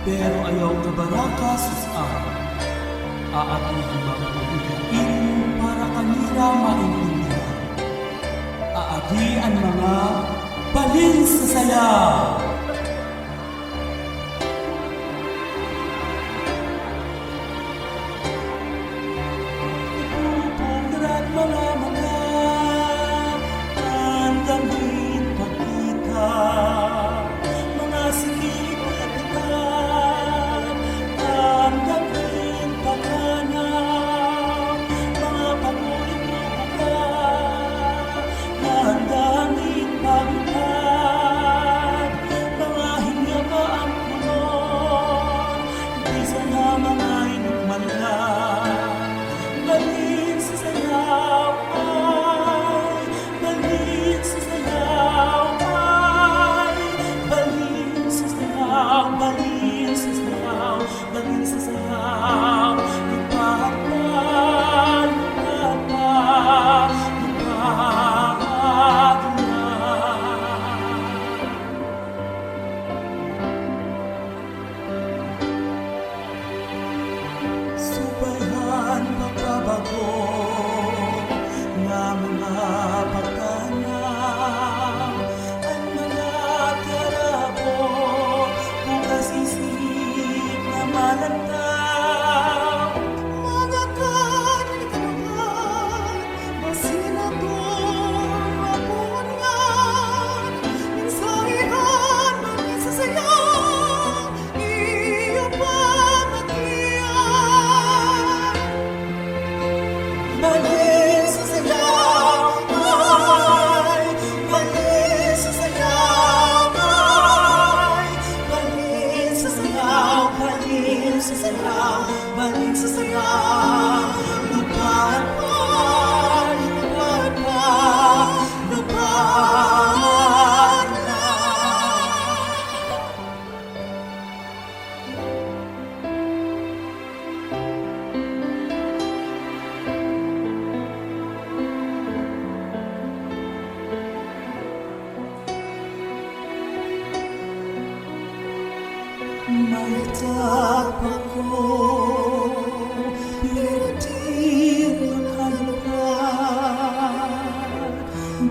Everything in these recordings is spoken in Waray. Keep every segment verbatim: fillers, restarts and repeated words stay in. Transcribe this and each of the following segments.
Pero ayaw kabaraka sus-an. Aadi an mga pagkain para kanira maintindihan. Aadi an mga balin sa sayaw. Ipupugrat mga mata, andam hin pagkita, mga sikit na kita, andam hin pagkanaw, mga pagulog mo buka, andam hin pagtad, mga hinyaba an kulor, bisan ha mga inukman la. Balin sa sayaw ay, balin sa sayaw ay, balin sa sayaw, balin sa sayaw, balin sa sayaw. Lupad pa, lupad pa, lupad na. Subayhan pagbabago nga mga pagkanaw, an mga tiarabo, bukas isip nga malantaw. Mga kadelikadongan, basi naton mapunngan, mensahehan, balin sa sayaw, iyo pamatian. Balin sa sayaw ay, balin sa sayaw ay, balin sa sayaw, balin sa sayaw, balin sa sayaw. Lupad pa, lupad pa, lupad na. May tagpa ko, pero diri makalupad.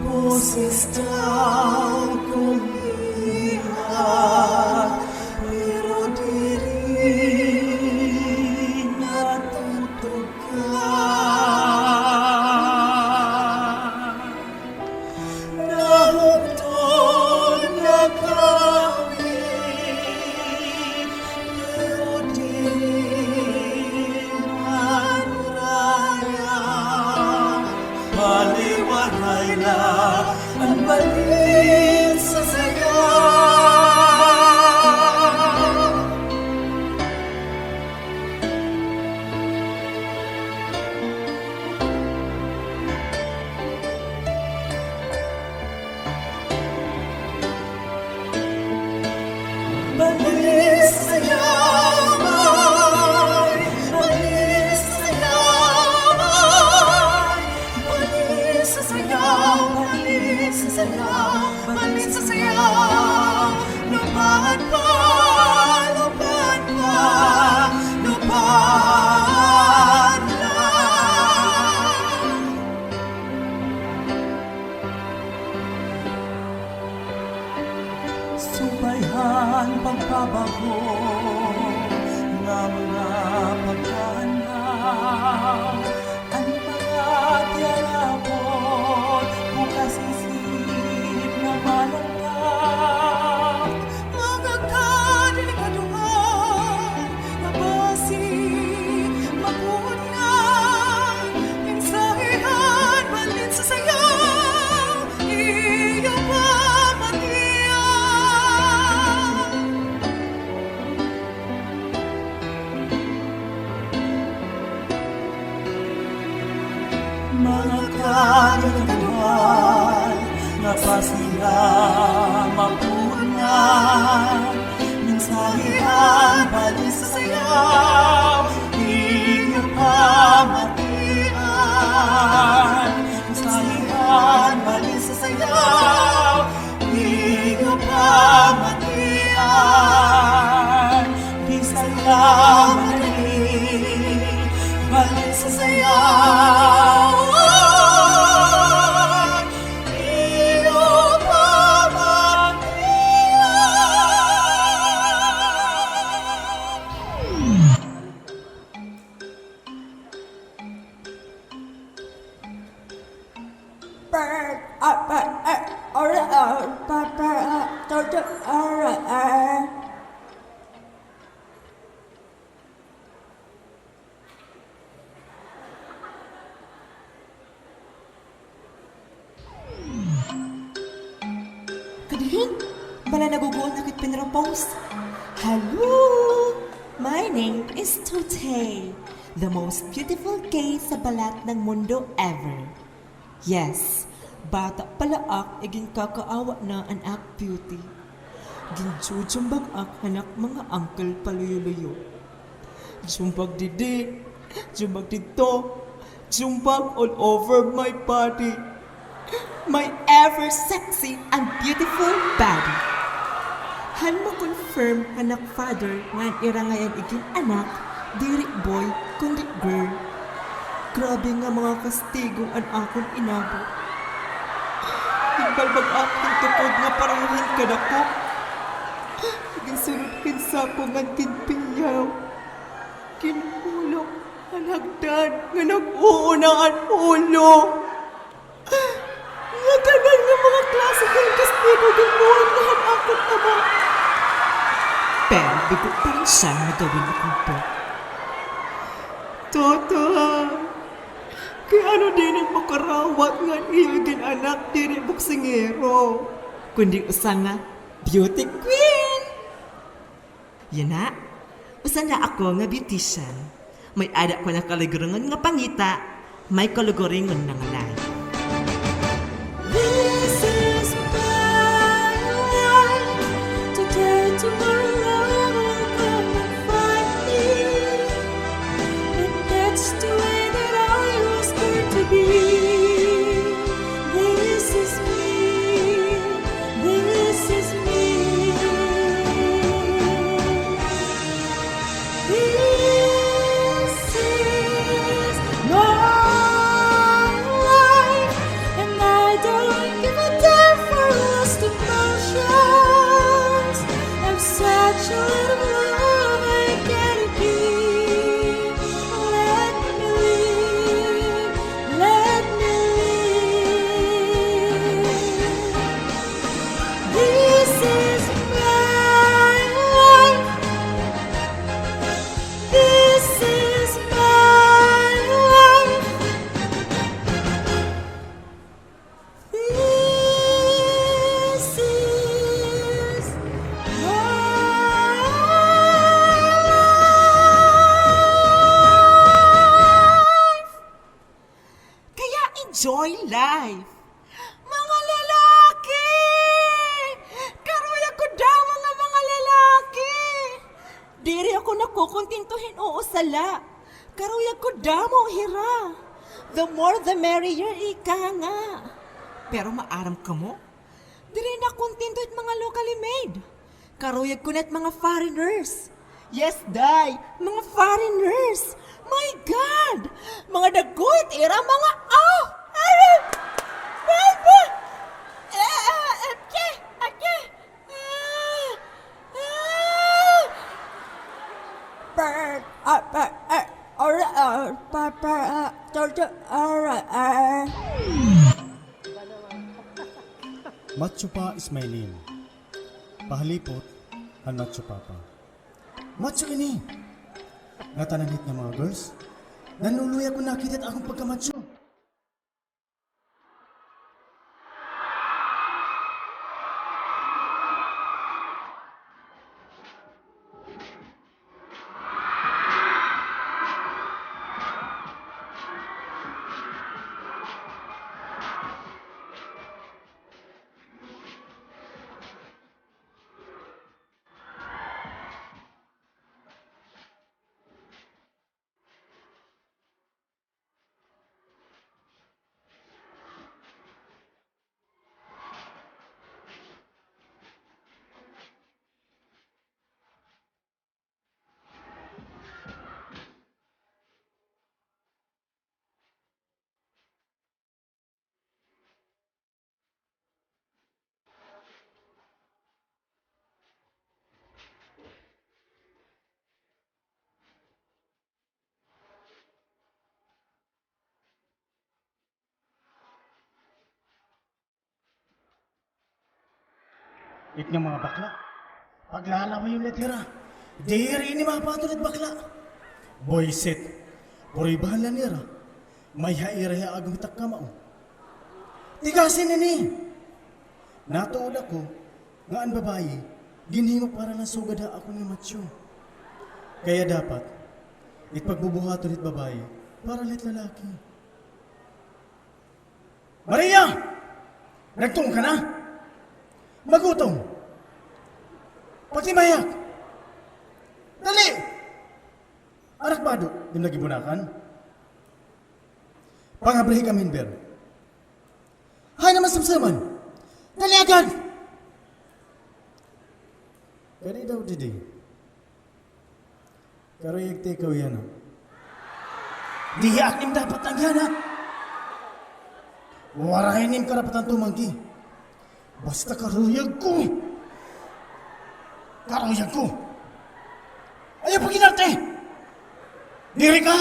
Boses daw kon liwat, pero diri natutugkad. Nahugton, nakawit, pero diri man uraya. Paliwaray la an balin sa sayaw. Balin sa sayaw, balin sa sayaw, balin sa sayaw, balin sa sayaw, balin sa sayaw. Lupad pa, lupad pa, lupad na. Subayhan pagbabago nga mga pagkanaw, an mga tiarabot, bukas isip nga malantaw. Mga kadelikadongan, nga basi mapunngan, mensahehan, balin sa sayaw, iyo pamatian. Mga kadelikadongan, nga basi nga mapunngan, mensahehan, balin sa sayaw, iyo pamatian. Mensahehan, balin sa sayaw, iyo pamatian. Pinropose. Hello! My name is Tute, the most beautiful gay sa balat ng mundo ever. Yes, bata pa la ak, iginkakaawa na an ak beauty. Ginjujumbag ak han ak mga uncle paluyo-luyo. Jumbag didi, jumbag didto, jumbag all over my body. My ever sexy and beautiful body. Han ma-confirm han ak father nga an ira ngay-an igin-anak, diri boy, kundi girl. Grabe nga mga kastigo an akon inabot. Ginbalbag ak hin tukod nga pareho hin kadako. Ginsulod hin sako ngan ginpiyaw. Ginhulog han hagdan nga nag-uuna an ulo. Ngatanan nga mga klase hin kastigo ginbuhat na han akon ama. Pero bigo pa rin siya nga gawin akon po. Totoo. Kay ano diri makarawat nga an iya igin-anak diri boksingero, kundi usa nga beauty queen? Yana, usa na ako nga beautician. May-ada ko na kalugaringon nga pangita, may kalugaringon na nga life. This is my life. Today, tomorrow, no one will come and find me. And that's the way that I was born to be. This is me. This is me. This is my life, and I don't give a damn for lost emotions. I'm such a little love I gotta give. Let me live. Let me live. This is my life. This is my life. This is my life. Kaya enjoy life. Mga lalaki! Karuyag ko damo nga mga lalaki! Diri ako nakukontento hin usa la. Karuyag ko damo hira. The more the merrier, ika nga. Pero maaram kamo? Diri na kontento it mga locally made. Karuyag ko na it mga foreigners. Yes, day. Mga foreigners. My God! Mga dagko it ira mga, ah! Ay! Ay! Ay! Ah! Ah! Atche! Atche! Ah! Ah! Per-, ah, per-, eh, ora, ah, per-, per-, ah, tor-, tor-, ora, eh. Macho Pa is my name. Pahalipot han Macho Papa. Macho ini! Ngatanan hit nga mga girls, nanuluya kon nakita it akon pagkamacho. It nga mga bakla, paglalamayon la it hira. Diri ini mapatol it bakla. Buwisit, pruebahan la nira. Mayha ira hiya agom hit ak kamao. Tigasin ini! Natuod ako nga an babaye Ginhimo para la sugad ha akon nga macho. Kaya dapat, it pagbubuhaton hit babaye, para la hit lalaki. Maria! Nagtuon ka na? Magutom! Pagtimayak! Dali! Anak bado, di mo na gibunakan? Pangabrihi ka, member. Hay naman, samsaman! Dali agad! Kadi daw didi. Karuyag ta ikaw yana. Di, akon dapat an yana. Waray nim karapatan tumanggi. Basta karuyag ko. Karuyag ko. Ayaw pag-inarte! Diri ka!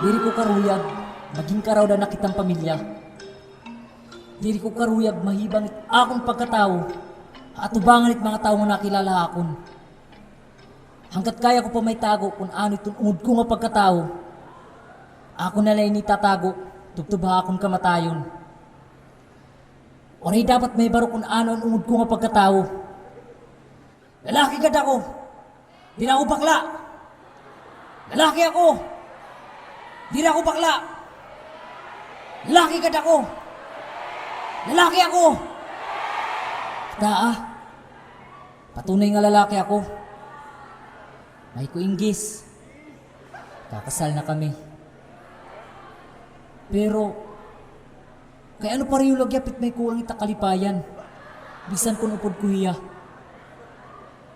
Diri ko karuyag magin karaw-an ha akon pamilya. Diri ko karuyag mahibang it akon pagkatawo ha atubangan hit mga tawo nga nakilala ha akon. Hangga't kaya ko pa maitago kun ano iton ungod ko nga pagkatawo, akon na la ini itatago tubtob ha akon kamatayon. Waray dapat mahibaro kun ano an ungod ko nga pagkatawo. Lalaki gad ako. Diri ako bakla. Lalaki ako. Diri ako bakla. Lalaki gad ako. Lalaki ako. Kitaa. Patunay nga lalaki ako. May ko inggis. Kakasal na kami. Pero, kay ano pareho la gihap it may kulang it ak kalipayan, bisan kon upod ko hiya.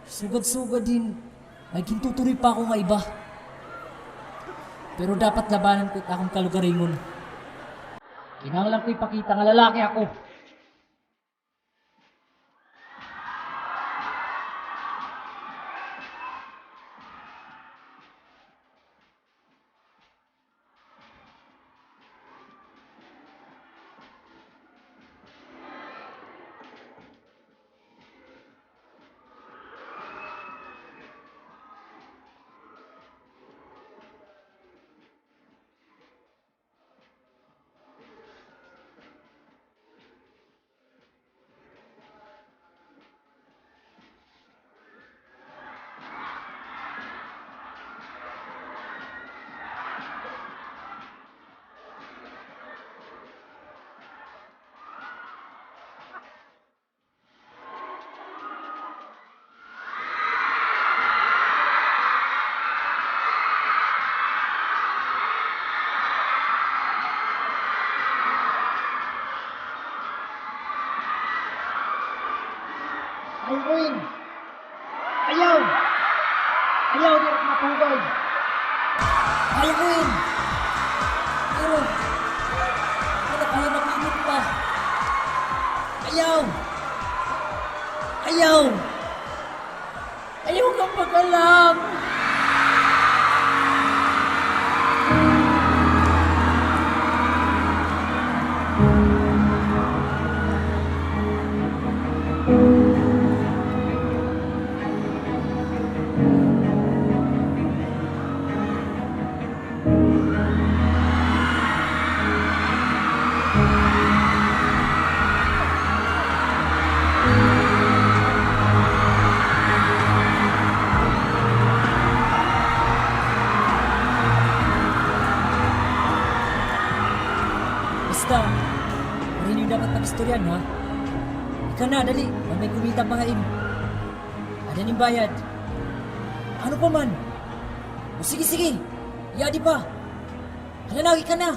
Sugad-sugad hin, may gintuturoy pa ako nga iba. Pero dapat labanan ko it akon kalugaringon. Kinahanglan ko ipakita nga lalaki ako. Ay, Queen! Ayaw! Ayaw, diri ka mapugay! Ayaw, Queen! Pero, wala kaya mapigil pa. Ayaw! Ayaw! Ayaw kang mag-alam. Basta, waray niyo dapat pag-istoryahan, ha? Ika na, dali, may kumita pa ha imo. Ada nim bayad. Ano pa man? O sige, sige. Iadi pa. Hala na, ika na.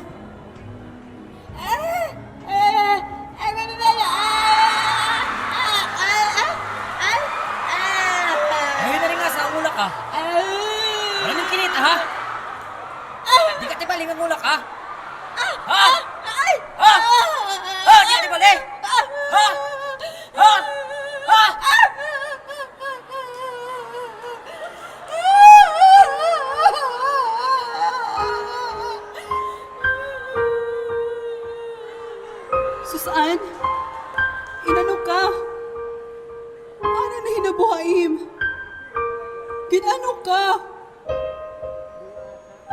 Ay, na rin nga sa ulak, ha? Wala ning kinita, ha? Di ka tibali nga ulak, ha? Ha? Ha? Ha? Di ka tibali? Ha? Ha? Ha? Saan? Inano ka? Ano nahinabo ha im? Gin-ano ka?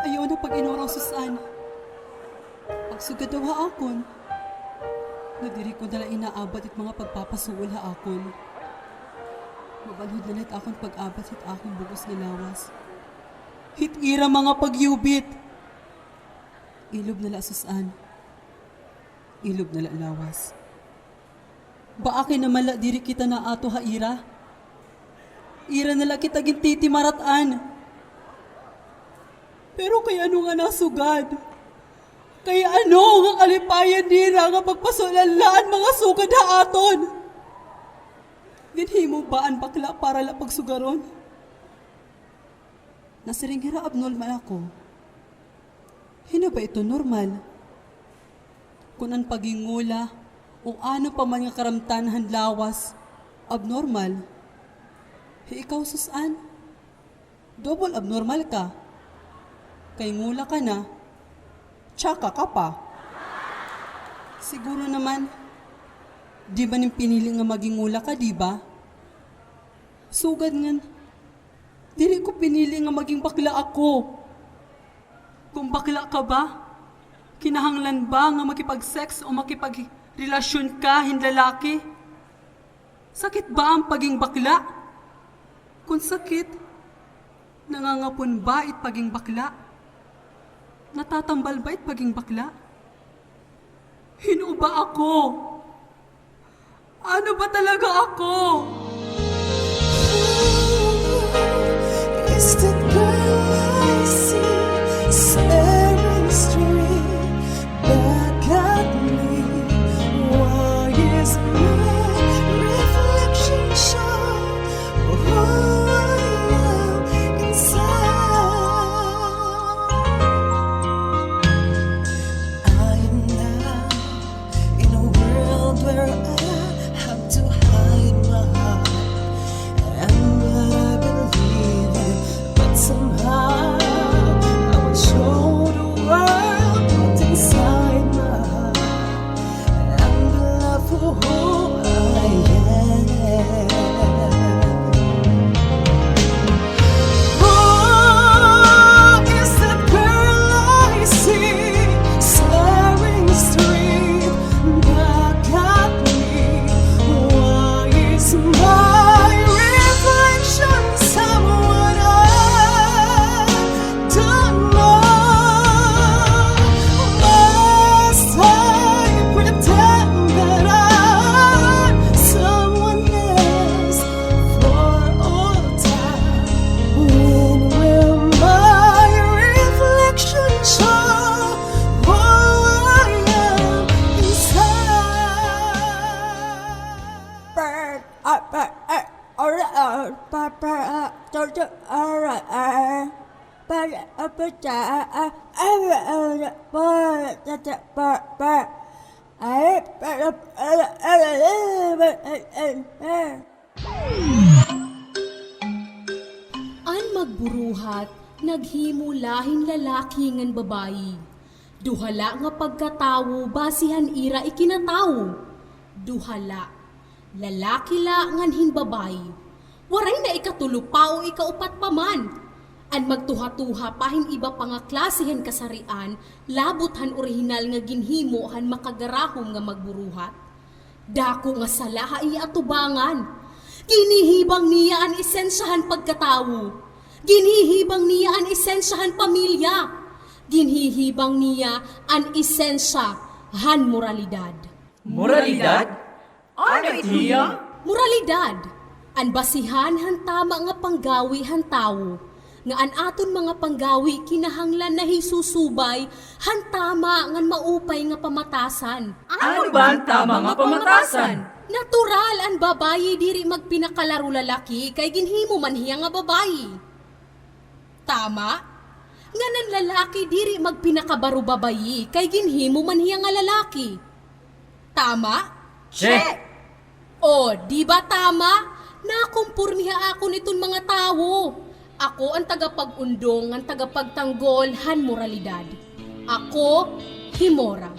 Ayaw na pag-inuraw, Susan. Pagsugad daw ha akon, nga diri ko na la inaabat it mga pagpapasuol ha akon. Mabalhod na la it akon pag-abat hit akon bug-os nga lawas. Hit ira mga pagyubit. Ilob na la, Susan. Ilob na la lawas. Baake naman la diri kita naato ha ira. Ira na la kita gintitimarat-an. Pero kay ano nga nasugad? Kay ano nga kalipayan nira nga pagpasulan la an mga sugad ha aton? Ginhimo ba an bakla para la pagsugaron? Nasiring hira abnormal ako. Hin-o ba ito normal? Kon an pagingula o ano pa man nga karamtan han lawas abnormal, hi ikaw, Susan, double abnormal ka. Kay ngula ka na, tsaka ka pa. Siguro naman, di man im pinili nga magingula ka, di ba? Sugad ngan, diri ko pinili nga maging bakla ako. Kon bakla ka ba, kinahanglan ba nga makipag-sex o makipagrelasyon ka hin lalaki? Sakit ba an paging bakla? Kon sakit, nangangapon ba it paging bakla? Natatambal ba it paging bakla? Hin-o ba ako? Ano ba talaga ako? Is that girl I see staring straight back at me? Why is my reflection show who I am inside? I am now in a world where I have to hide my heart and what I believe in, but somehow I will show the world what's inside my heart and the love for who I am. Who is that girl I see staring straight back at me? Why is my reflection someone I don't know? Must I pretend that I'm someone else for all time? When will my reflection show who I am inside? An magburuhat naghimo la hin lalaki ngan babayi. Duha la nga pagkatawo basi han ira ikinatawo. Duha la. Lalaki la ngan hin babayi. Waray na ikatulo pa o ikaupat pa man. An magtuhatuha pa hin iba pa nga klase han kasarian, labot han orihinal nga ginhimo han makagarahom nga magburuhat. Dako nga sala ha iya atubangan. Ginhihibang niya an esensya han pagkatawo. Ginhihibang niya an esensya han pamilya. Ginhihibang niya an esensya han moralidad. Moralidad? Ano it hiya? Moralidad, an basihan han tama nga panggawi han tawo, nga an aton mga panggawi kinahanglan nahisusubay han tama ngan maupay nga pamatasan. Ano ba an tama nga pamatasan? Natural, an babayi diri magpinakalaro lalaki kay ginhimo man hiya nga babayi. Tama? Ngan an lalaki diri magpinakabaro babayi kay ginhimo man hiya nga lalaki. Tama? Che! O, di ba tama? Nakumpurmi ha akon iton mga tawo. Ako an tagapag-undong ngan tagapagtanggol han moralidad. Ako hi Mora.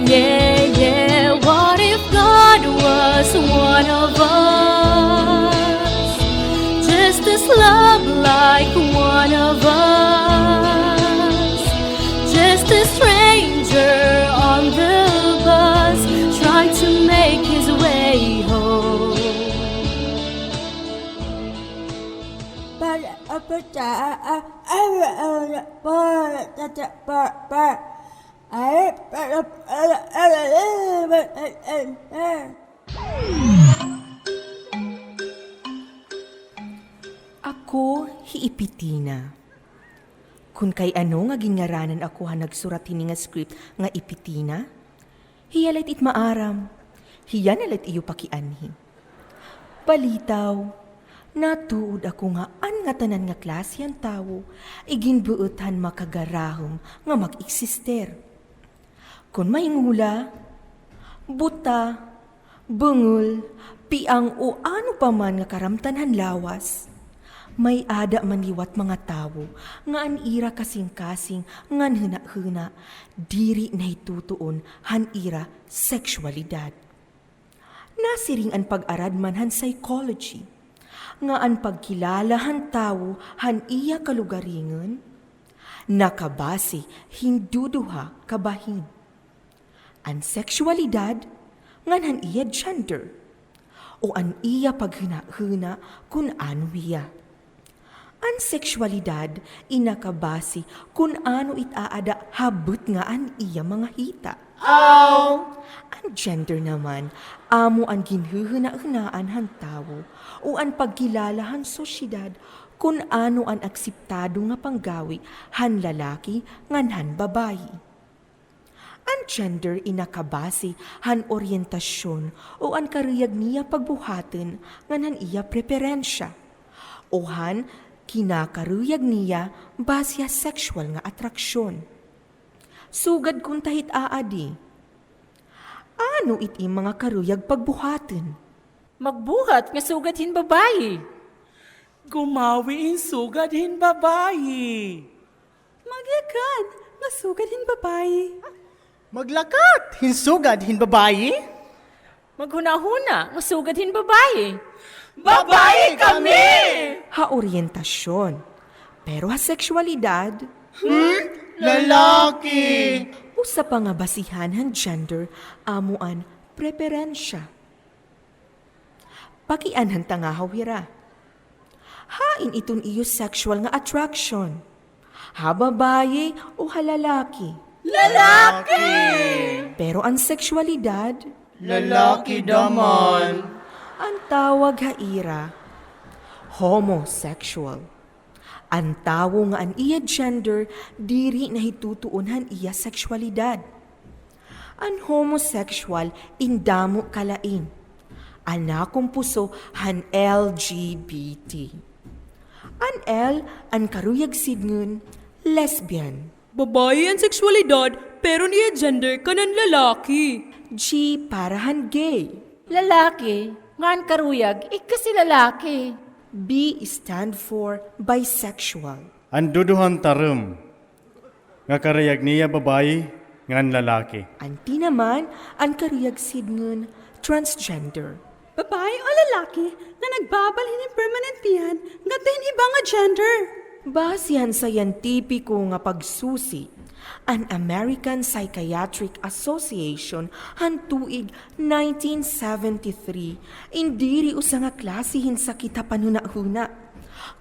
Yeah, yeah, what if God was one of us? Just a slub like one of us. Just a stranger on the bus, trying to make his way home. Ako hi Ipitina. Kon kay ano nga ginngaranan ako han nagsurat hini nga script nga Ipitina, hiya la it maaram. Hiya na la it iyo pakianhi. Palitaw, natuod ako nga an ngatanan nga klase han tawo iginbuot han makagarahom nga mag-eksister. Kon mahinula, buta, bungol, piang o ano pa man nga karamtan han lawas, may-ada man liwat mga tawo nga an ira kasingkasing ngan hunahuna diri nahitutuon han ira seksyalidad. Nasiring an pag-aradman han psychology nga an pagkilala han tawo han iya kalugaringon nakabase hin duduha ka bahin: an seksyalidad ngan han iya gender, o an iya paghunahuna kon ano hiya. An seksyalidad in nakabase kon ano it aada ha butnga an iya mga hita. Aw! An gender naman, amo an ginhuhunahunaan han tawo o an pagkilala han sosyedad kon ano an akseptado nga panggawi han lalaki ngan han babayi. An gender in nakabase han oryentasyon o an karuyag niya pagbuhaton ngan han iya preperensya, o han kinakaruyag niya base ha seksyal nga atraksyon. Sugad kon tahit aadi, ano it im mga karuyag pagbuhaton? Magbuhat nga sugad hin babayi. Gumawi hin sugad hin babayi. Magyakan nga sugad hin babayi. Maglakat hin sugad hin babayi. Maghunahuna nga sugad hin babayi. Babayi kami! Ha oryentasyon. Pero ha seksyalidad, hmm? Lalaki! Usa pa nga basihan han gender amo an preperensya. Pakianhan ta ngahaw hira. Hain iton iyo seksyal nga attraction? Ha babayi o ha lalaki? Lalaki! Pero an seksyalidad? Lalaki da man. An tawag ha ira, homosexual. An tawo nga an iya gender diri nahitutuon han iya seksyalidad. An homosexual in damo kalain. An nakompuso han L G B T. An L an karuyag sidngon, lesbian. Babayi an seksyalidad, pero an iya gender kanan lalaki. G para han gay. Lalaki, nga an karuyag, igkasi lalaki. B stand for bisexual. An duduha nga term nga karuyag niya babayi ngan lalaki. An T naman, an karuyag sidngon, transgender. Babayi o lalaki nga nagbabalhin hin permanent pian ngadto hin iba nga gender. Base han scientifico nga pagsusi, an American Psychiatric Association han tuig nineteen seventy-three, in diri usa nga klase hin sakit ha panhunahuna,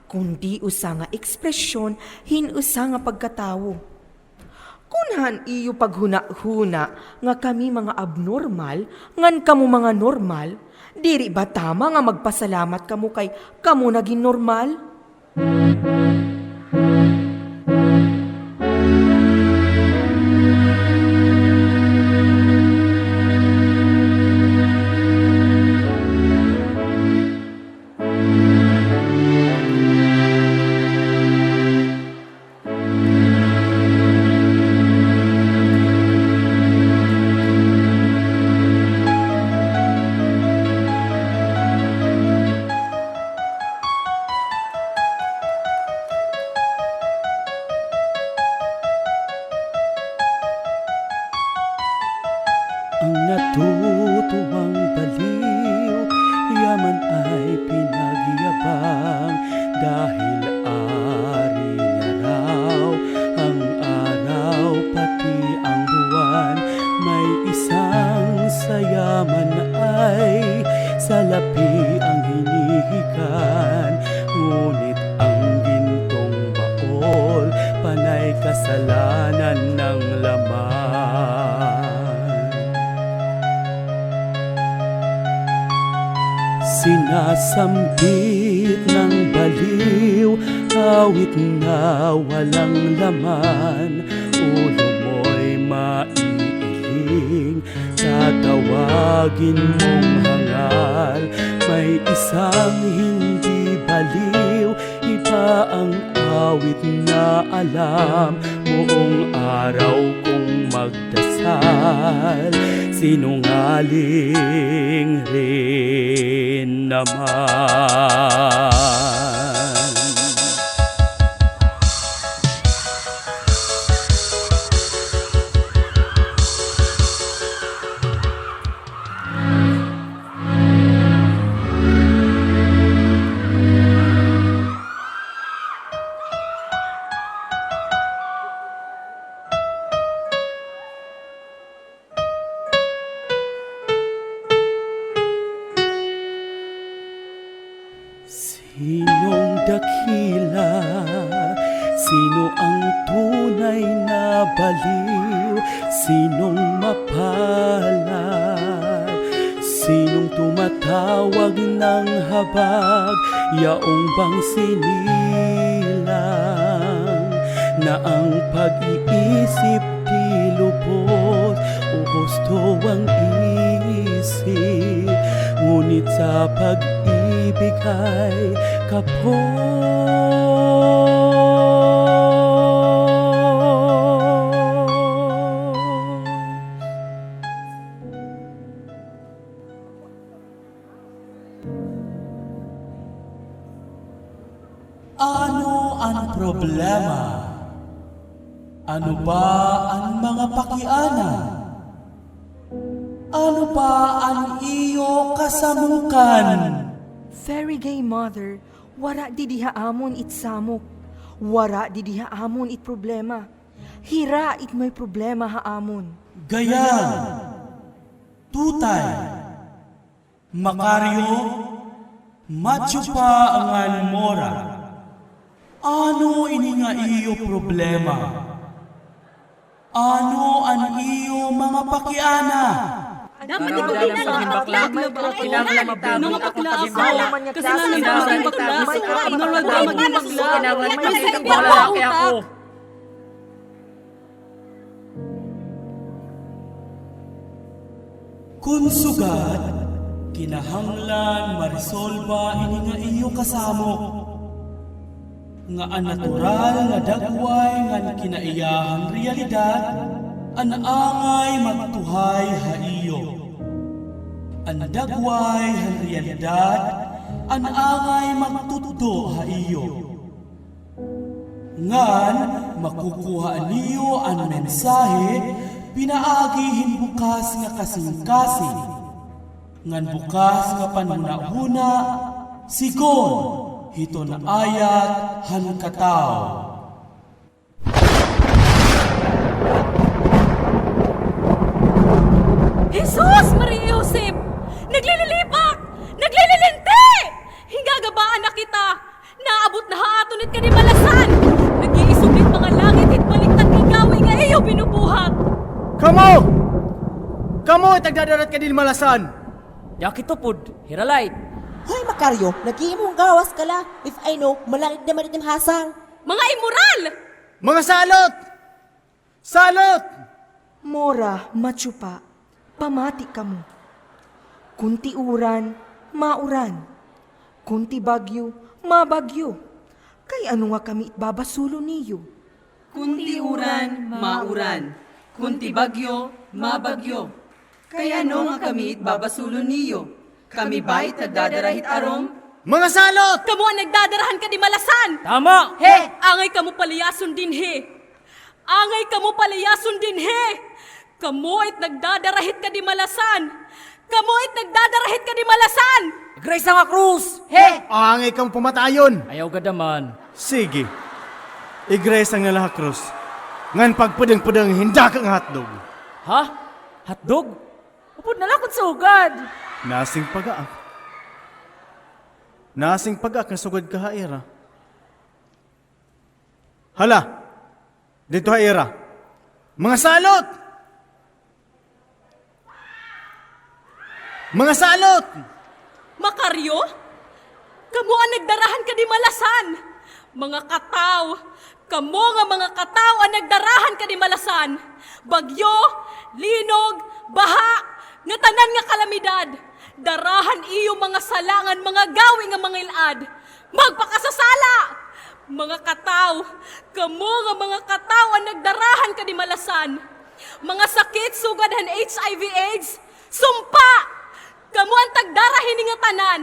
kundi usa nga ekspresyon hin usa nga pagkatawo. Kon han iyo paghunahuna nga kami mga abnormal ngan kamo mga normal, diri ba tama nga magpasalamat kamo kay kamo nagin normal? Ang natutuwang baliw, yaman ay pinagyabang, dahil ari niya raw ang araw pati ang buwan. May isang sayaman ay salapi ang hinihikan, ngunit ang gintong baol, panay kasalanan ng laman. Sinasambit ng baliw, awit na walang laman, ulo mo'y maiiling, tatawagin mong hangal. May isang hindi baliw, iba ang awit na alam, buong araw kong magdasal, sinungaling rin naman. Sinong dakila? Sino ang tunay na baliw? Sinong mapalad? Sinong tumatawag ng habag? Yaong bang sinilang na ang pag-iisip di lubos, o husto ang isip, ngunit sa pag-ibig ay kapos. Ano an problema? Ano ba an mga pakiana? Ano ba an iyo kasamukan? Very gay, mother. Wara didi ha amon it samok. Wara didi ha amon it problema. Hira it may problema ha amon. Gayam, Tutay, Macario, Machupa ngan Mora. Ano ini nga iyo problema? Ano an iyo mga pakiana? Dapat ikaw din ang mga bakla. Mga bakla ako. Kasalanan ko ang bakla. Kinahanglan maging bakla. May sakit ako. Kon sugad, kinahanglan maresolba ini nga iyo kasamok, nga an natural nga dagway ngan kinaiyahan reyalidad an angay magtuhay ha iyo. An dagway han reyalidad an angay magtutdo ha iyo. Ngan makukuha niyo an mensahe pinaagi hin bukas nga kasingkasing, ngan bukas nga panhunahuna, sigon hiton ayat han katawo. Jesus! Maria Josep! Naglililibak! Naglililinti! Hingagabaan na kita! Naabot na ha aton it kadimalasan! Nag-iisog it mga langit, it baliktad nga gawi nga iyo binubuhat! Kamo! Kamo it nagdadara hit kadimalasan! Diak ito pod, Hiralite! Hoy, Macario! Nag-iimo nga gawas ka la! If I know, malangit naman it im hasang! Mga immoral! Mga salot! Salot! Mora, Machupa, pamati kamo. Kon ti uran, mauran. Kon ti bagyo, mabagyo. Kay ano nga kami it babasulon niyo? Kon ti uran, mauran. Kon ti bagyo, mabagyo. Kay ano nga kami it babasulon niyo? Kami ba it nagdadara hit arom? Mga salot! Kamo an nagdadara han kadimalasan! Tama! He! Angay kamo palayason dinhi! Angay kamo palayason dinhi! Kamo it nagdadara hit kadimalasan! Kamo it nagdadara hit kadimalasan! Igresa nga krus! He! Angay kamo pamatayon! Ayaw gad naman. Sige. Igresa nga la ha krus. Ngan pagpudang-pudang hin dako nga hotdog. Ha? Hotdog? Upod na la kon sugad. Nasing pag-aak. Nasing pag-aak nga sugad ka ha ira. Hala, didto ha ira. Mga salot! Mga salot! Makaryo? Kamo an nagdara han kadimalasan! Mga kataw! Kamo nga mga kataw an nagdara han kadimalasan! Bagyo, linog, baha, ngatanan nga kalamidad! Dara han iyo mga sala ngan mga gawi nga mangil-ad! Magpakasasala! Mga kataw, kamo nga mga kataw an nagdara han kadimalasan! Mga sakit sugad han H I V AIDS, sumpa! Kamo an tagdara hini ngatanan,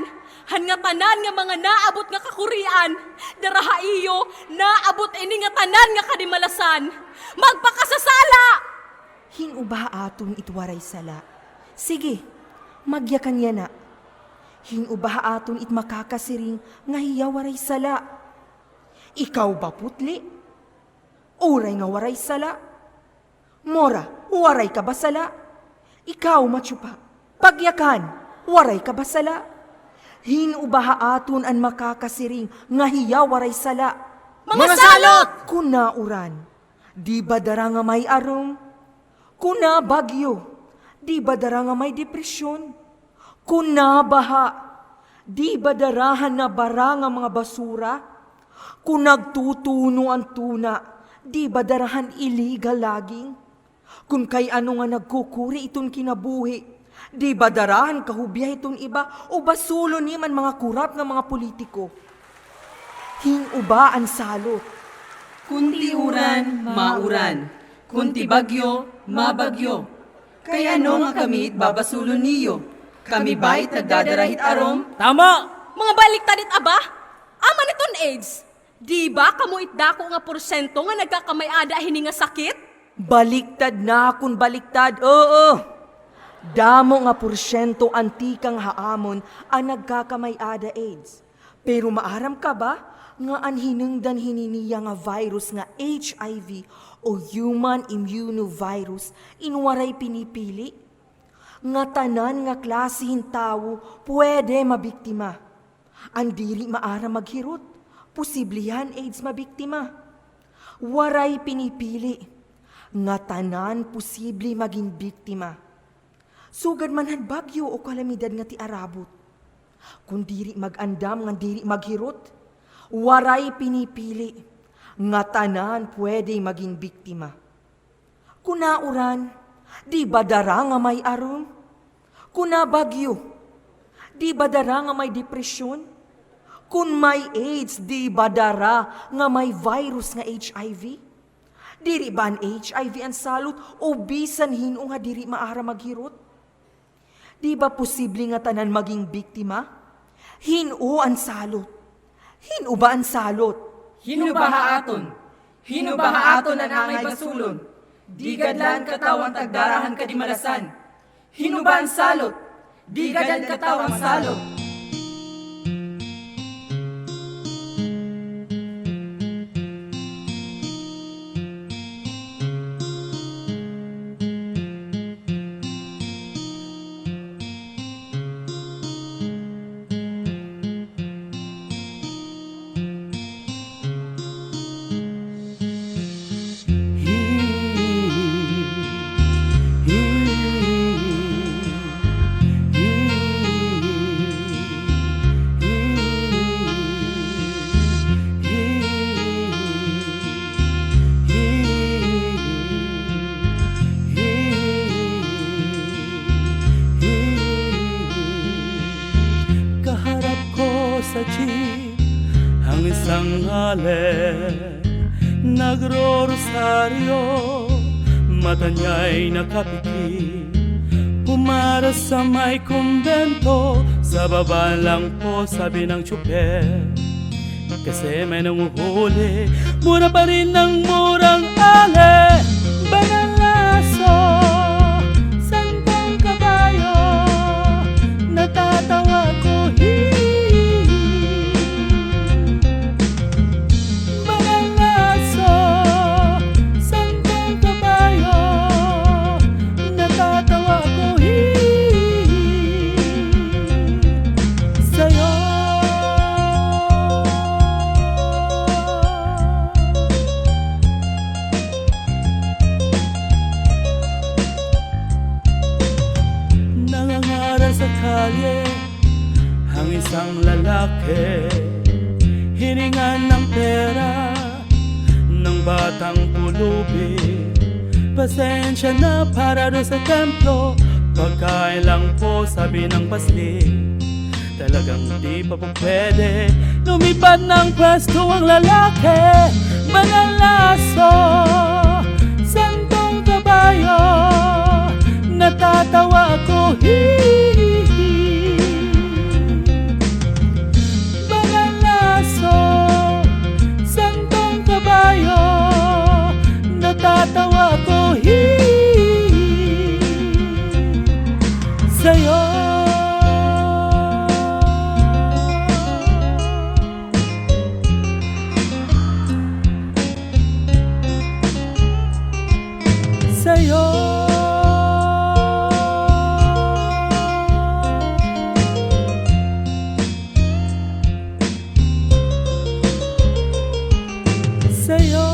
han ngatanan nga mga naabot nga kakurian, dara ha iyo naabot ini ngatanan nga kadimalasan! Magpakasasala! Hin-o ba ha aton it waray sala? Sige, magyakan yana. Hin-o ba ha aton it makakasiring nga hiya waray sala? Ikaw ba, putli? Uray nga waray sala? Mora, waray ka ba sala? Ikaw, matsupa, pagyakan, waray ka ba sala? Hin-o ba ha aton an makakasiring nga hiya waray sala? Mga salot! Kuna uran, di ba dara nga may arom? Kuna bagyo, di ba dara nga may depresyon? Kuna baha, di ba dara han nabara nga mga basura? Kun nagtutuno an tuna, di ba dara han illegal logging? Kun kay ano nga nagkukuri iton kinabuhi, di ba dara han kahubya hiton iba o basulon niya man mga kurap nga mga politiko? Hin-o ba an salot? Kun ti uran, mauran. Kun ti bagyo, mabagyo. Kay ano nga kami it babasulon niyo? Kami ba it nagdadara hit arom? Tama! Mga baliktad it aba? Ama niton AIDS. Di ba kamo it dako nga porsyento nga nagkakamay-ada hini nga sakit? Baliktad na kon baliktad, oo. Damo nga porsyento an tikang ha amon an nagkakamay-ada AIDS. Pero maaram ka ba nga an hinungdan hini niya nga virus nga H I V o human immunovirus in waray pinipili? Ngatanan nga klase hin tawo pwede mabiktima. An diri maaram maghirot, posible han AIDS mabiktima. Waray pinipili. Ngatanan posible magin biktima. Sugad man han bagyo o kalamidad nga tiarabot. Kon diri mag-andam ngan diri maghirot, waray pinipili. Ngatanan pwede magin biktima. Kuna uran, di ba dara nga may arom? Kuna bagyo, di ba dara nga may depresyon? Kun may AIDS, di ba dara nga may virus nga H I V? Diri ba an H I V an salot o bisan hin-o nga diri maaram maghirot? Di ba posible ngatanan magin biktima? Hin-o an salot? Hin-o ba an salot? Hin-o ba ha aton? Hin-o ba ha aton an angay basulon? Di gad la an kataw an tagdara han kadimalasan. Hin-o ba an salot? Di gad an kataw an salot. Kaharap ko sa jeep an isang ale, nagrorosaryo, mata niya'y nakapikit. Pumaras sa may kumbento, sa baba lang po, sabi ng tsuper. Kasi may nanguhuli, mura pa rin ng murang ale, banalaso. kalye ang isang lalaki. Hiningan ng pera ng batang pulubi. Pasensya na para doon sa templo. Pagkain lang po, sabi ng pasli. Talagang di pa po pwede. Lumipad ng pwesto ang lalaki. Mga laso, santong kabayo. Natatawa ako, hihihi. Mga laso, santong kabayo. Natatawa ako, hihihi. Sa'yo. Sa'yo. Sa'yo.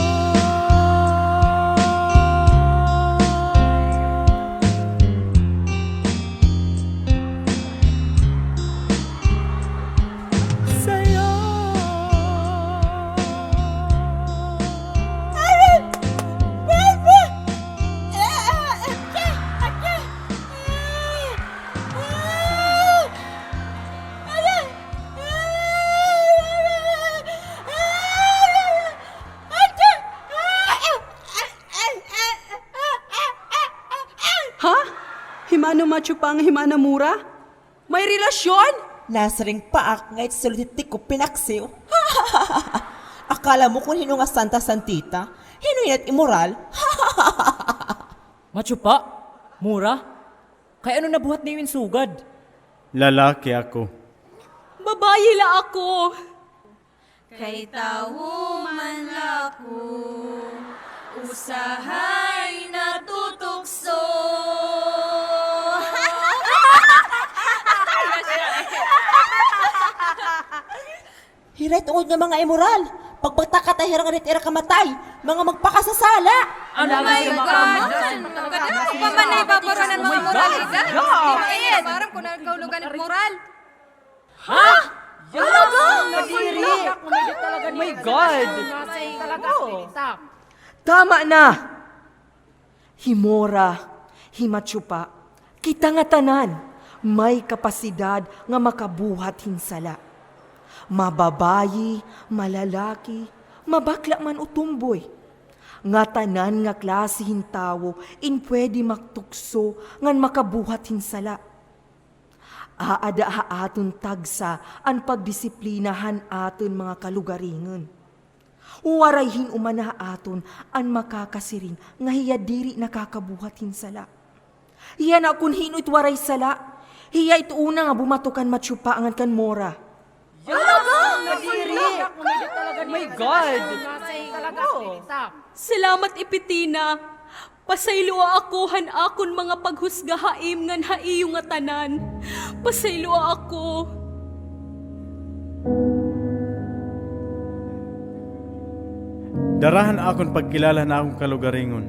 Sa'yo. Ha? Himano Machupa ngan himana Mura? May relasyon? Nasiring pa ak nga it sulod hit tiko pinaksiw. Akala mo kon hin-o nga santa-santita? Hin-o yana it imoral? Machupa? Mura? Kay ano nabuhat niyo in sugad? Lalaki ako. Babayi la ako. Kay tawo man la ako, usahay natutukso. Hira it ungod nga mga imoral. Pagbata ka ta hira nga diri ira kamatay, mga magpakasasala. Ano nga ito? Pamanay ba ko ng mga moral? Di ba, Ed? Maram ko na kaulugan it moral. Ha? Talaga? Kadiri. Oh my God. Talaga, oh. Tama na. Hi Mora, hi Machupa, kita ngatanan may kapasidad nga makabuhat hin sala. Mababayi, malalaki, mabakla man o tumboy. Ngatanan nga klase hin tawo in pwede magtukso ngan makabuhat hin sala. Aada ha aton tagsa an pagdisiplina han aton mga kalugaringon. Waray hin-o man ha aton an makakasiring nga hiya diri nakakabuhat hin sala. Hiya na kon hin-o it waray sala. Hiya it una nga bumato kan Machupa ngan kan Mora. Talaga? Kadiri. Oh my God. Salamat, Ipitina. Pasayloa ako han akon mga paghusga ha im ngan ha iyo ngatanan. Pasayloa ako. Dara han akon pagkilala han akon kalugaringon,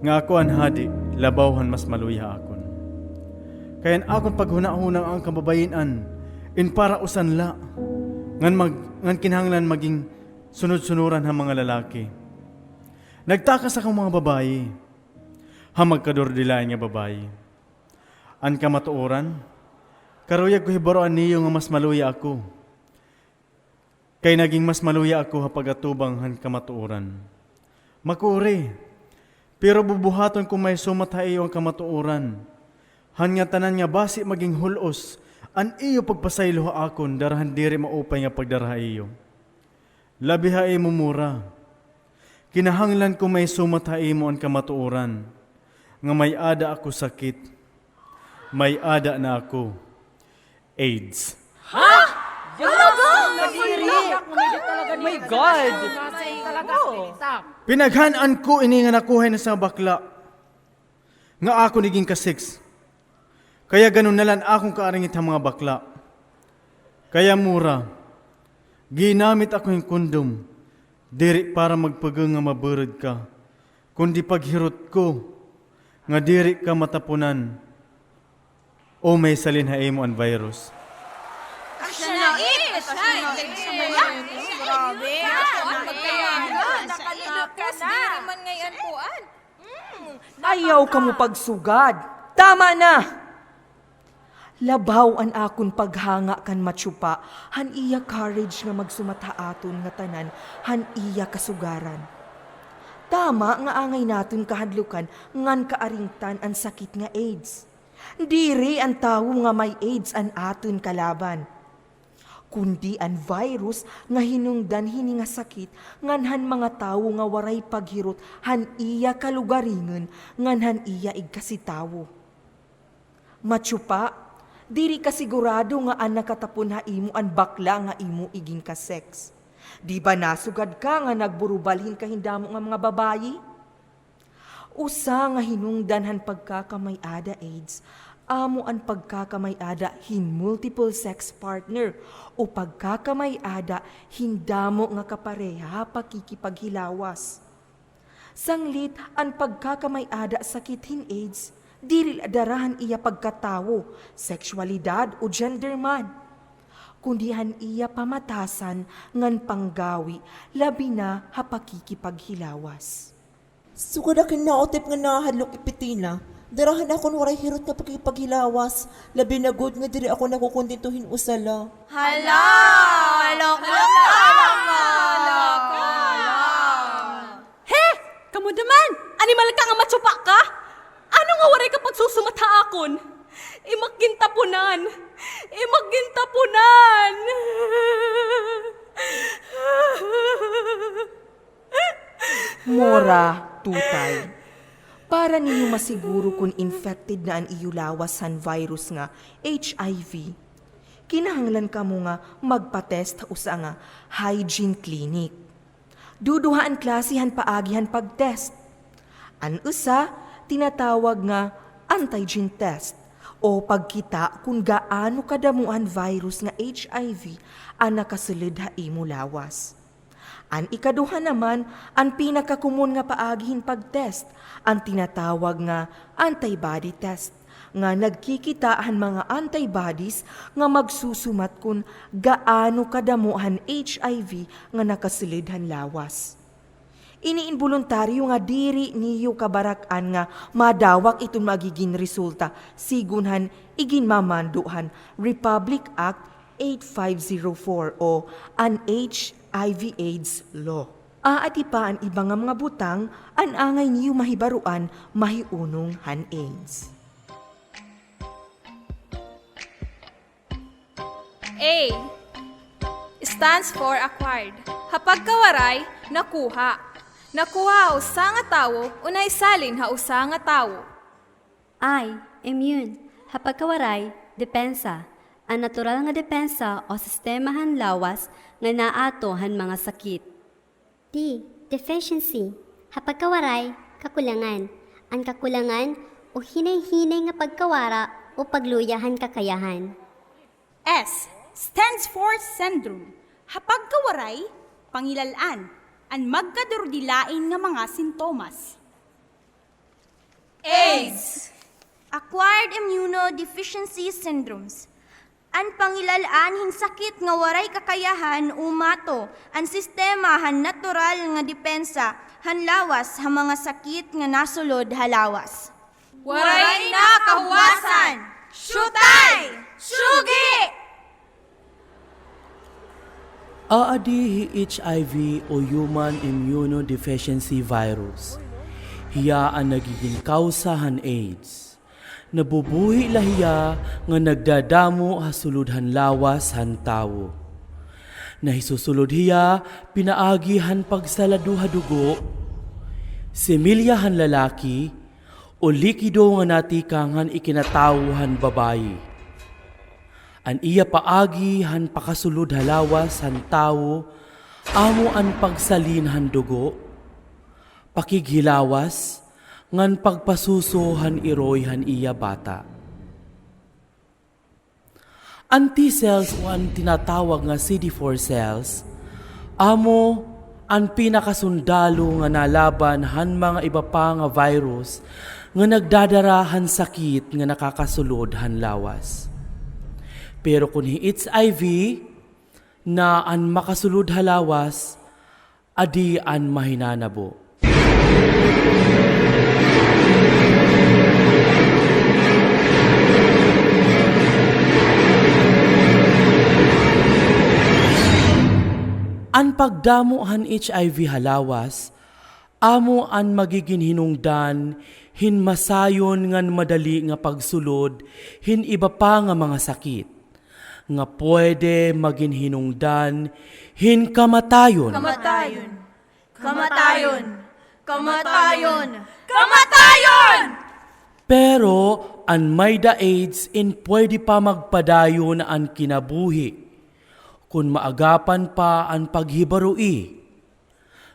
nga ako an hadi labaw han mas maluya ha akon. Kay an akon paghunahuna nga an kababayin-an in para usan la, ngan mag-, ngan kinahanglan maging sunod-sunuran han mga lalaki. Nagtakas ako mga babayi, ha magkadurdilain nga babayi. An kamatuoran, karuyag ko hibaroan niyo nga mas maluya ako. Kay naging mas maluya ako ha pag-atubang han kamatuoran. Makuri, pero bubuhaton ko mahisumat ha iyo an kamatuoran. Han ngatanan nga basi maging hul-os an iyo pagpasaylo ha akon dara han diri maupay nga pagdara ha iyo. Labi ha imo, Mura. Kinahanglan ko mahisumat ha imo an kamatuoran nga may-ada ako sakit. May-ada na ako AIDS. Ha? Talaga? Kadiri. Oh my God. Talaga. Oh. Pinaghan-an ko ini nga nakuha hin usa nga bakla nga akon igin ka-sex. Kaya ganun na la an akon kaaringit ha mga bakla. Kaya, Mura, ginamit ako hin kondom, diri para magpugong nga mabirod ka, kundi paghirot ko nga diri ka matapunan. O may salin ha imo an virus? Asya na it! Asya na it! Grabe! Tapos diri man ngay-an kuan. Ayaw kamo pagsugad! Tama na! Labaw an akon paghanga kan Machupa han iya courage nga magsumat ha aton ngatanan han iya kasugaran. Tama nga angay naton kahadlukan ngan kaaringtan an sakit nga AIDS. Diri an tawo nga may AIDS an aton kalaban, kundi an virus nga hinungdan hini nga sakit ngan han mga tawo nga waray paghirot han iya kalugaringon ngan han iya igkasitawo. Machupa, diri ka sigurado nga an nakatapon ha imo an bakla nga imo iginka-sex. Di ba nasugad ka nga nagburubalhin ka hin damo nga mga babayi? Usa nga hinungdan han pagkakamay-ada AIDS, amo an pagkakamay-ada hin multiple sex partner o pagkakamay-ada hin damo nga kapareha ha pakikipaghilawas. Sanglit an pagkakamay-ada sakit hin AIDS, diri la dara han iya pagkatawo, sexualidad o gender man, kundi han iya pamatasan ngan panggawi, labi na ha pakikipaghilawas. Sugad akon nautip nga nahadlok ipitina, dara han akon waray hirot nga pakikipaghilawas, labi na gud nga diri ako nakukontento hin usa la. Hala! Hala ka! Hala ka! He! Kamo da man! Animal ka nga Machupa ka! Ano nga waray ka pagsusumat ha akon? Imo ak gintapunan! Imo ak gintapunan! Mora, Tutay, para niyo masiguro kon infected na an iyo lawas han virus nga H I V, kinahanglan kamo nga magpa-test ha usa nga hygiene clinic. Duduha an klase han paagi han pag-test. An usa, tinatawag nga antigen test, o pagkita kon gaano kadamo han virus nga H I V an nakasulod ha imo lawas. An ikaduha naman, an pinakakomon nga paagi hin pag-test, an tinatawag nga antibody test, nga nagkikita han mga antibodies nga magsusumat kon gaano kadamo han H I V nga nakasulod han lawas. Ini inboluntaryo nga diri niyo kabarak-an nga madawak iton magigin resulta sigon han iginmamando han Republic Act eight five zero four o an H I V AIDS law. Aadi pa an iba nga mga butang an angay niyo mahibaroan mahiunong han AIDS. A stands for acquired. Ha pagkawaray, nakuha. Nakuha ha usa nga tawo o naisalin ha usa nga tawo. I, immune. Ha pagkawaray, depensa. An natural nga depensa o sistema han lawas nga naato han mga sakit. D, deficiency. Ha pagkawaray, kakulangan. An kakulangan o hinay-hinay nga pagkawara o pagluya han kakayahan. S stands for syndrome. Ha pagkawaray, pangilal-an, an magkadurudilain nga mga sintomas. AIDS. Acquired immunodeficiency syndromes. An pangilal-an hin sakit nga waray kakayahan umato an sistema han natural nga depensa han lawas ha mga sakit nga nasulod ha lawas. Waray na kahuwasan! Shutay! Sugi! Aadi hi H I V o Human Immunodeficiency Virus. Hiya an nagigin kawsa han AIDS. Nabubuhi la hiya nga nagdadamo ha sulod han lawas han tawo. Nahisusulod hiya pinaagi han pagsalado ha dugo, similya han lalaki, o likido nga natikang han ikinatawo han babaye. An iya paagi han pakasulod ha lawas han tawo amo an pagsalin han dugo, pakighilawas, ngan pagpasuso han iroy han iya bata. An T cells o an tinatawag nga C D four cells, amo an pinakasundalo nga nalaban han mga iba pa nga virus nga nagdadara han sakit nga nakakasulod han lawas. Pero kon hi H I V na an makasulod ha lawas, adi an mahinanabo. An pagdamo han H I V ha lawas, amo an magigin hinungdan hin masayon ngan madali nga pagsulod hin iba pa nga mga sakit nga pwede magin hinungdan hin kamatayon. Kamatayon. Kamatayon. Kamatayon. Kamatayon! Pero an may-da AIDS in pwede pa magpadayon an kinabuhi kon maagapan pa an paghibaroi.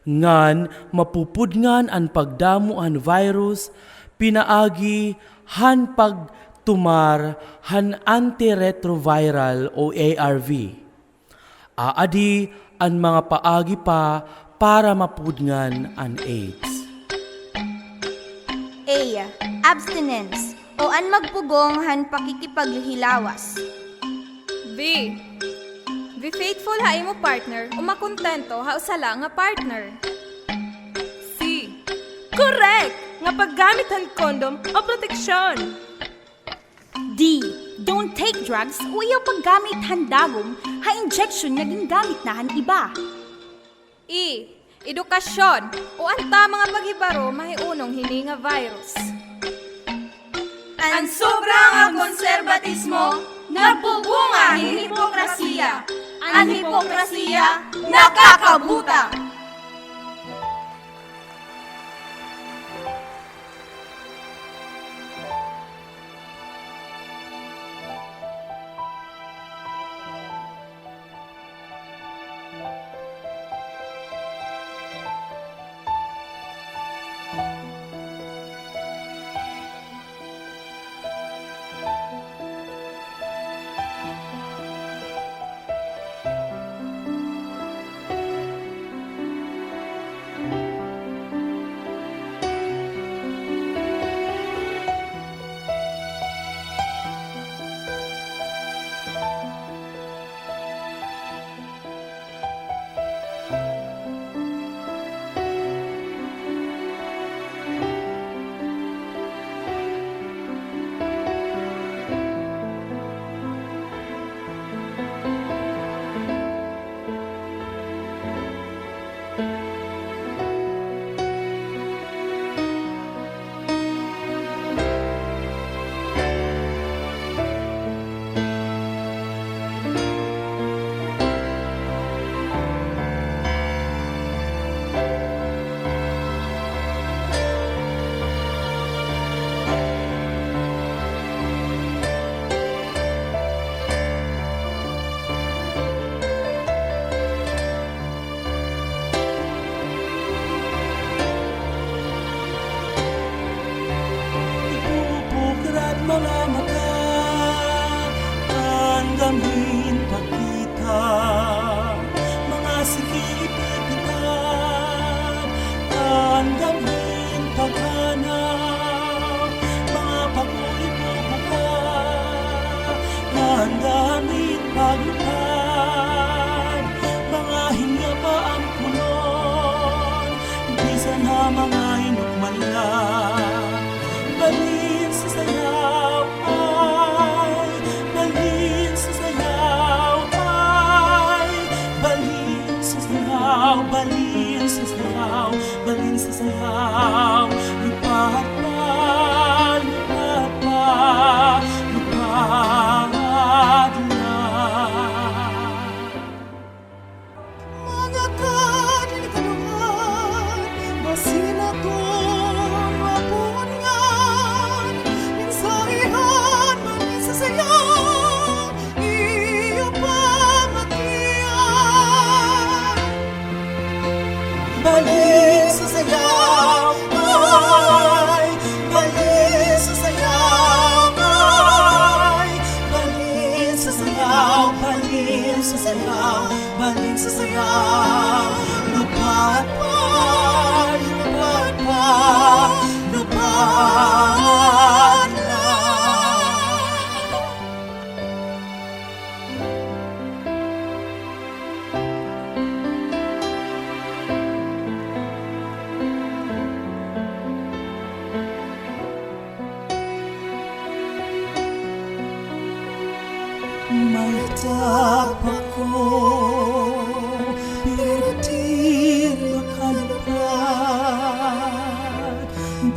Ngan mapupudngan an pagdamo han virus pinaagi han pagtumar han antiretroviral o A R V. Aadi an mga paagi pa para mapudngan an AIDS. A. Abstinence o an magpugong han pakikipaghilawas. B. Be faithful ha imo partner o makontento ha usa la nga partner. C. Correct! Nga paggamit han condom o proteksyon. D. Don't take drugs o ayaw paggamit han dagom ha injection nga gingamit na han iba. E. Edukasyon o an tama nga paghibaro mahiunong hini nga virus. An sobra nga konserbatismo nagbubunga hin hipokrasiya. An hipokrasiya nakakabutang. Ipupukad mga mata, tandam hin pagkita, mga siki ipipitad, tandam hin paghanap, mga pako ibubuka, tandam hin paglupad, mga hinya pa an kulon, bisan ha mga hinukman la. Balhin sa sayaw, ay, balhin sa sayaw, ay, balhin sa sayaw, balhin sa sayaw, balhin sa sayaw. Lupad pa, lupad pa, lupad la. Mga kadinikaduhan, basin aton mapunngan, mensahehan man sa sayaw, iyo pamatian. Balhin sa sayaw, ay, balhin sa sayaw, ay, balhin sa sayaw, balhin sa sayaw. Balhin sa sayaw, lupad pa, lupad pa, lupad pa. May tapa ko, pero diri makalupad.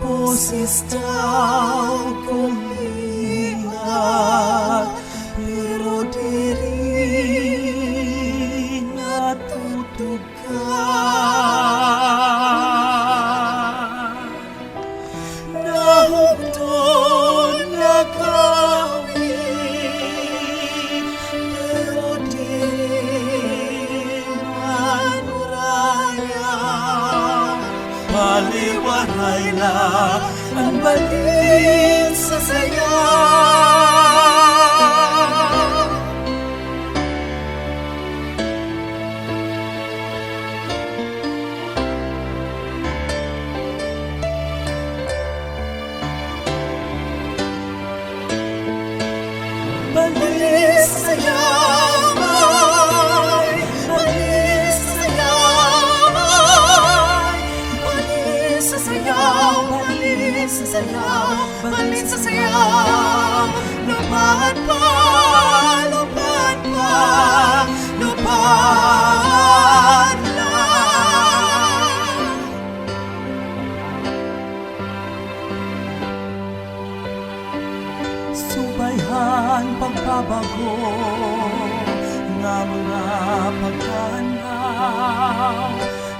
Boses daw ko liwat, pero diri natutukan. Nahugdon na gawi, pero diri man uraya. Bali waray la an balin sa sayaw. Balin sa sayaw, ay, balin sa sayaw, ay, balin sa sayaw, balin sa sayaw. Balin sa sayaw, lupad pa, lupad pa, lupad la. Subay han pagbabago nga mga pagkanhaw,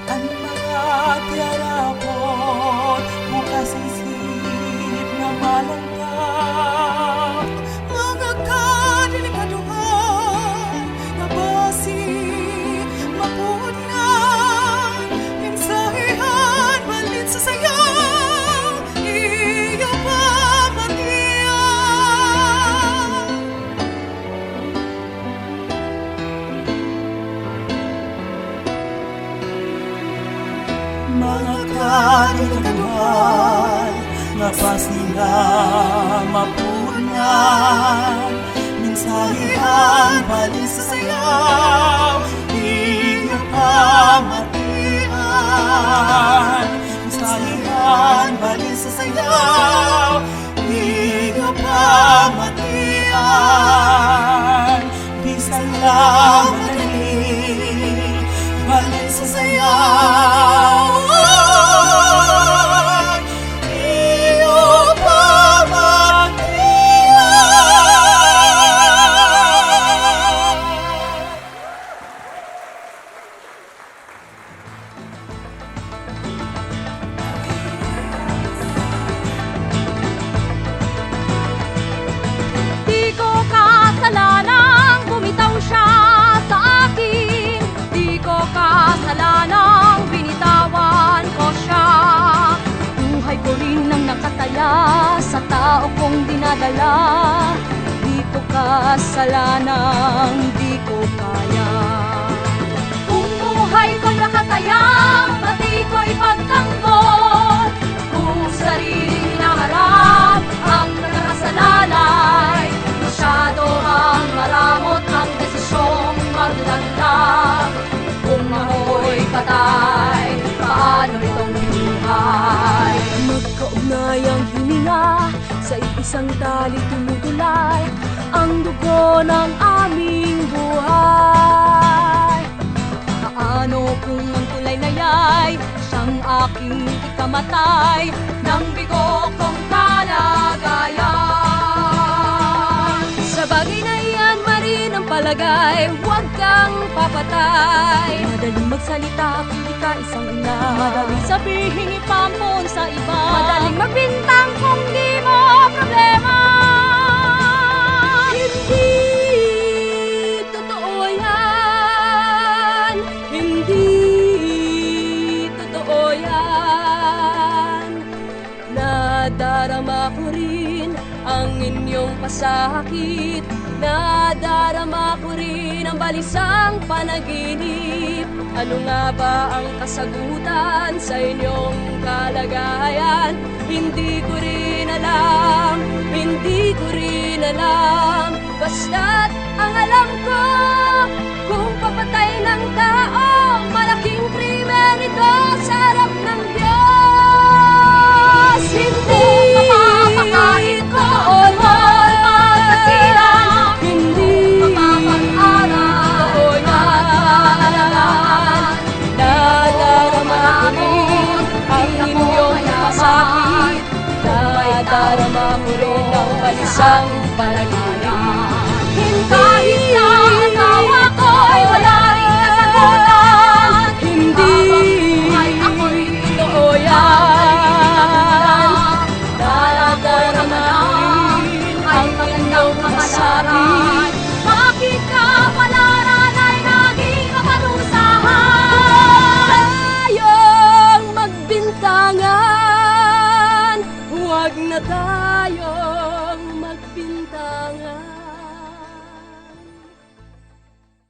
an mga tiyarapot, bukas isip nga malangkap. Mga kadelikadohan nga basi mapugngan, mensahe han balin sa sayaw, iyo pamatian. Mga kadelikadohan nga basi nga mapugngan, mensahe han balin sa sayaw, iyo pamatian. Mensahe han balin sa sayaw, iyo pamatian. Bisan la madali, balin sa sayaw, iyo pamatian. Di ko kasalanang bumitaw siya sa akin. Di ko kasalanang binitawan ko siya. Buhay ko rin ang nakataya sa tao kong dinadala. Di ko kasalanang di ko kaya. Kung buhay ko'y nakataya, pati ko'y pagtanggol. Kung sariling hinaharap ang nakasalalay, masyado ang maramot ang desisyong maglaglag. Kung ako'y patay, paano itong buhay? Magkaugnay ang hininga, sa iisang tali tumutulay ang dugo ng aming buhay. Paano kung ang tulay na ya'y siyang aking ikamatay ng bigo kong kalagayan? Sa bagay na iyan, marin ang palagay, huwag kang papatay. Madaling magsalita kung di ka isang ina. Madaling sabihing ipaampon sa iba. Madaling magbintang kung di mo problema. Hindi totoo yan. Hindi totoo yan. Nadarama ko rin ang inyong pasakit. Nadarama ko rin ang balisang panaginip. Ano nga ba ang kasagutan sa inyong kalagayan? Hindi ko rin alam, hindi ko rin alam. Basta't ang alam ko, kung papatay ng tao, malaking krimen ito sa harap ng Diyos. Hindi mapapakain ko, hindi mapapag-aral, nadarama ko rin ang inyong masakit. Nadarama ko rin ang balisang panaginip. Kahit na ang asawa ko'y wala rin kasagutan, hindi